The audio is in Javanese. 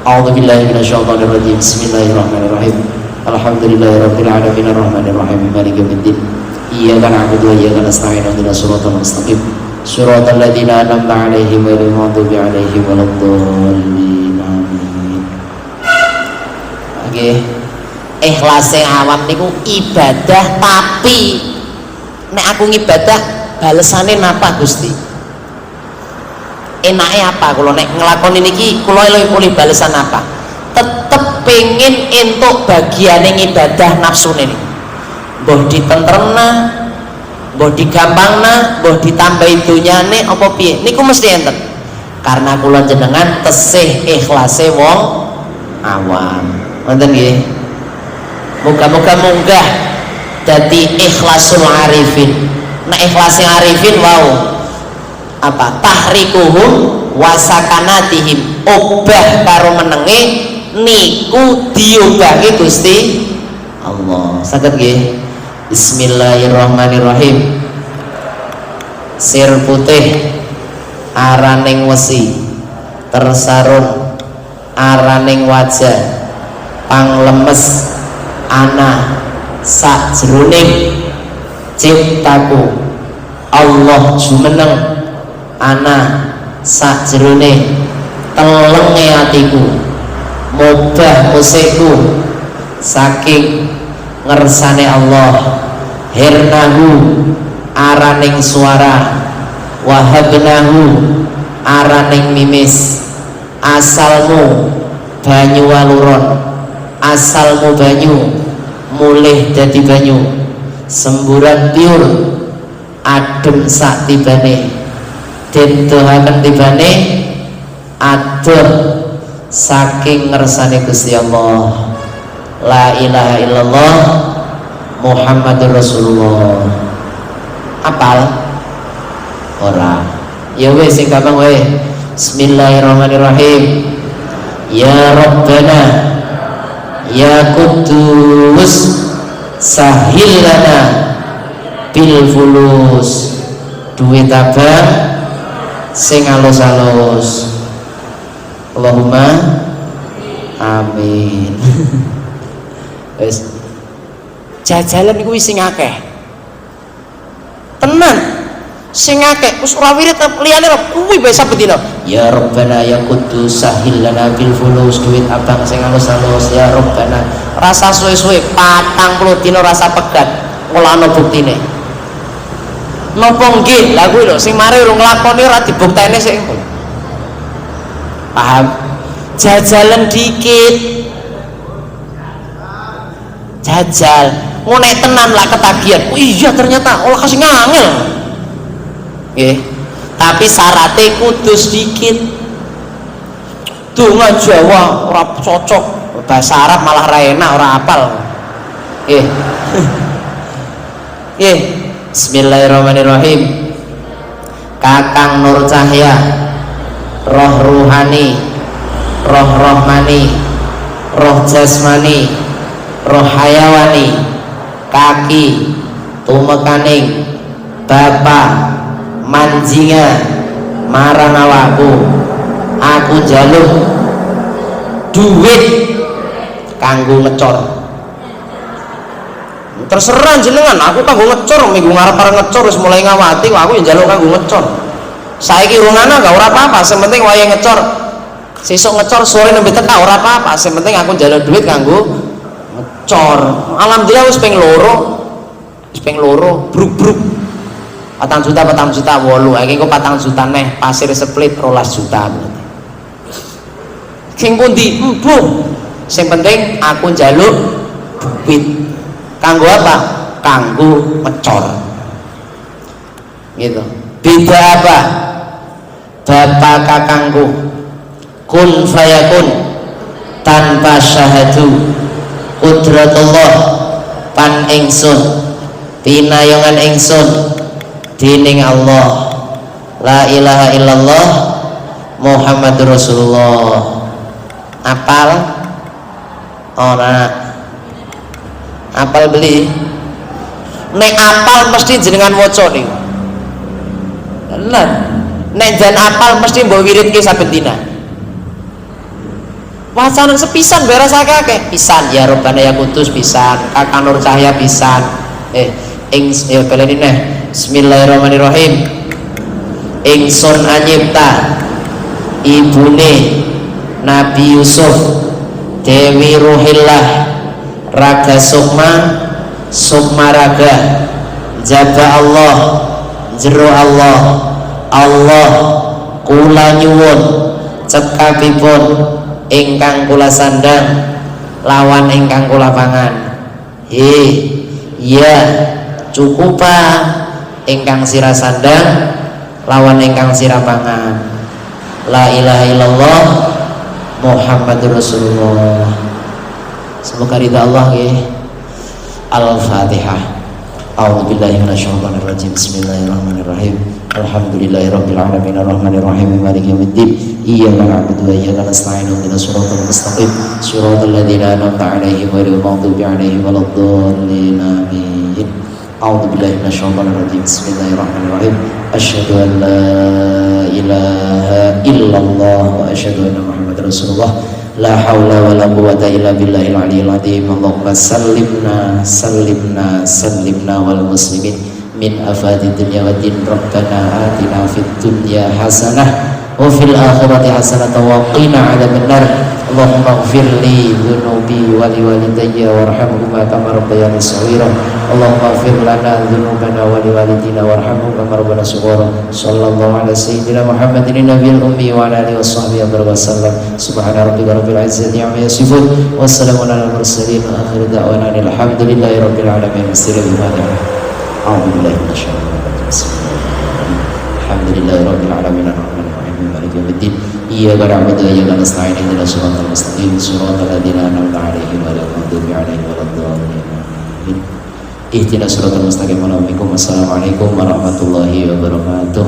A'udzubillahi minasyaitonirrajim. Bismillahirrahmanirrahim. Alhamdulillahirabbil alamin arrahmanir rahim maliki yaumiddin. Iyyaka na'budu wa iyyaka nasta'in ihdinas siratal mustaqim. Siratal ladzina an'amta 'alaihim ghairil maghdubi 'alaihim waladdallin. Amin. Oke. Ikhlase awam niku ibadah, tapi nek aku ngibadah balesane napa, Gusti? Enake apa kula nek nglakoni niki, kula oleh balesan apa? Tetep pengen entuk bagiane ngibadah, nafsune niku mbuh ditentremna, mbuh digampangna, mbuh ditambahi donyane, apa piye niku mesti enten, karena kula jenengan tesih ikhlase wong awam. Wonten nggih? Muga-muga munggah dadi ikhlasul arifin. Nah, ikhlase arifin wow apa tahrikuhum wasakanatihim, obah karo menenge niku diobahke Gusti Allah. Saged nggih? Bismillahirrahmanirrahim. Sir putih araning wesi tersarun araning wajah panglemes ana sakjroning ciptaku Allah jumeneng ana sakjroning telenge atiku, mobah musikku saking ngersane Allah. Hirnahu araning suara, wahabnahu araning mimis, asalmu banyu waluron, asalmu banyu mulih dadi banyu, semburan piur adem sak tibane, den dohaken tibane adoh saking ngersane Gusti Allah. La ilaha illallah Muhammadur Rasulullah. Apal ora? Ya wis, sing gampang wae. Bismillahirrahmanirrahim. Ya Rabbana ya Kudus sahil lana bil fulus, duit abang sing alus-alus. Allahumma amin. Wis, jajalan iku wis sing akeh tenan, sing akeh wis ora wirid liyane kuwi bae saben dina. Ya Rabbana ya Kudus sahil lana bil fulus, duit abang sing alus-alus ya Rabbana. Rasa suwe-suwe 40 dina rasa pegat, ora ana buktine napa nggih. Lah kuwi lho sing mari urung nglakoni, ora dibuktekne sik. Paham? Jajalan dikit, jajal ngono tenan lah, ketagihan. Oh iya, ternyata olah kasih ngangel nggih, tapi syaratnya kudu sedikit. Donga Jawa ora cocok, bahasa Arab malah ra enak, ora apal nggih. Nggih. Bismillahirrahmanirrahim. Kakang Nur Cahya, roh ruhani, roh rohmani, roh jasmani, roh hayawani, kaki tumekaning bapak manjinga marang awakku, aku jaluk duit kanggo ngecor. Terserah jenengan, aku kanggo ngecor. Minggu ngarep arep ngecor wis mulai ngawati, aku yang jaluk kanggo ngecor. Saiki rung ana gak ora apa-apa, sing penting wayahe ngecor. Sesuk ngecor sore nembe teka ora apa-apa, sing penting aku njaluk duit kanggo ngecor. Alhamdulillah wis ping loro, wis ping loro bruk-bruk 4 juta, 4 juta 8. Iki engko 4 juta neh, pasir split 12 juta berarti. Sing pundi? Embuh, sing penting aku njaluk duit kanggo apa? Kanggo ngecor gitu. Beda apa? Bapak kakangku kun fayakun tanpa syahadu, kudratullah pan ingsun, pinayongan ingsun dening Allah. La ilaha illallah Muhammadur Rasulullah. Apal ora? Apal beli? Nek apal mesti jenengan waca niku tenan. Nek jan apal mesti mbok wiridke saben dina. Wacanan sepisan beres akeh pisan, ya Robbana ya Kudus pisan, Kakang Nur Cahya pisan. Ing ya baleni neh. Bismillahirrahmanirrahim. Ingsun anyipta ibune Nabi Yusuf, Dewi Ruhillah, Raga Sukma, Sukma Raga, Jaba Allah, Jero Allah, Allah kula nyuwun cekapipun ingkang kula sandang lawan ingkang kula pangan. He iya, cukupa ingkang sira sandang lawan ingkang sira pangan. La ilaha illallah Muhammadur Rasulullah. Semoga ridha Allah nggih. Al-Fatihah. A'udzu billahi minasyaitonir rajim. Bismillahirrahmanirrahim. Alhamdulillahirabbil alamin arrahmanir rahim maliki yaumiddin. Iyyaka na'budu wa iyyaka nasta'in ihdinas siratal mustaqim. Siratal ladzina an'amta 'alaihim ghairil maghdubi 'alaihim waladdallin. Amin. A'udzu billahi minasyaitonir rajim. Bismillahirrahmanirrahim. Asyhadu an la ilaha illallah wa asyhadu anna Muhammadar Rasulullah. La haula wa la quwata illa billahil aliyyil azim. Allahumma sallimna, sallimna, sallimna wal muslimin min afati dunya wa din. Rabbana atina fid dunya hasanah wa fil akhirati hasanah wa qina adzabannar. Allahumma ighfir li dzunubi wa li walidayya warhamhuma kama rabbayani shaghira. Allahumma ighfir lana dzunubana wa li walidina warhamhum kama rabbayana shaghira. Sallallahu ala sayyidina Muhammadin nabiyil ummi wa ala alihi washabbihi wa sallam. Subhana rabbika rabbil izzati amma yasifun, wassalamun alal mursalin, wa akhiru da'wana alhamdulillahi rabbil alamin. A'udzu billahi minasyaitonir rajim. Alhamdulillahi rabbil alamin arrahmanir rahim maliki yaumiddin. Iyyaka na'budu wa iyyaka nasta'in ihdinas siratal mustaqim siratal ladzina an'amta 'alaihim ghairil maghdubi 'alaihim waladdallin. Amin. Ihdinas siratal mustaqim. Wassalamualaikum warahmatullahi wabarakatuh.